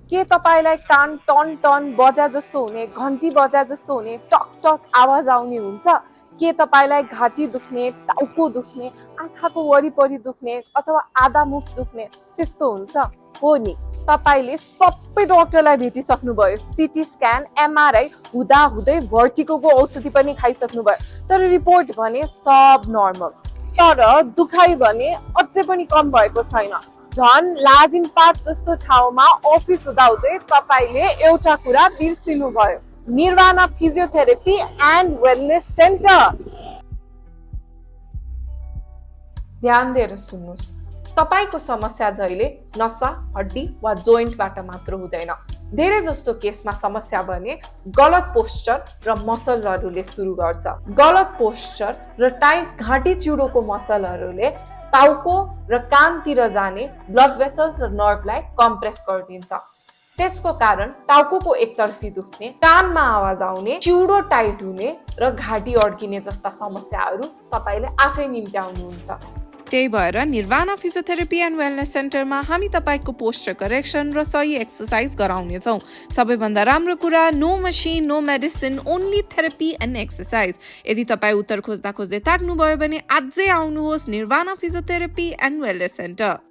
के तपाईलाई कान टन टन बजा जस्तो हुने, घन्टी बजा जस्तो हुने, टक टक आवाज आउने हुन्छ? के तपाईलाई घाँटी दुख्ने, टाउको दुख्ने, आँखाको वरिपरि दुख्ने अथवा आधा मुख दुख्ने त्यस्तो हुन्छ? हो नि, तपाईले सबै डाक्टरलाई भेटिसक्नुभयो, सिटी स्क्यान एमआरआई हुँदा हुँदै भर्टिगोको औषधि पनि खाइसक्नुभयो, तर रिपोर्ट भने सब नर्मल। तर दुखाइ भने अझै पनि कम भएको छैन। झन् लाजिमपाट जस्तो ठाउँमा अफिस हुँदाहुँदै तपाईले एउटा कुरा बिर्सिनु भयो, nirvana physiotherapy and wellness centre. ध्यान दिएर सुन्नुहोस्, तपाईको समस्या जहिले नसा, हड्डी वा जोइन्टबाट मात्र हुँदैन। धेरै जस्तो केसमा समस्या भने गलत पोस्चर र मसलहरूले सुरु गर्छ। गलत पोस्चर र टाइट घाँटी चिउरोको मसलहरूले टाउको र कानतिर जाने ब्लड भेसल्स र नर्भलाई कम्प्रेस गरिदिन्छ। त्यसको कारण टाउको एकतर्फी दुख्ने, कानमा आवाज आउने, चिउरो टाइट हुने र घाँटी अड्किने जस्ता समस्याहरू तपाईले आफै निम्त्याउनुहुन्छ। त्यही भएर निर्वाणा फिजियोथेरापी एन्ड वेलनेस सेन्टरमा हामी तपाईको पोस्चर करेक्सन र सही एक्सर्साइज गराउनेछौँ। सबैभन्दा राम्रो कुरा, no machine, no medicine, only therapy and exercise. यदि तपाईँ उत्तर खोज्दा खोज्दै ताक्नुभयो भने आजै आउनुहोस् Nirvana physiotherapy and wellness centre.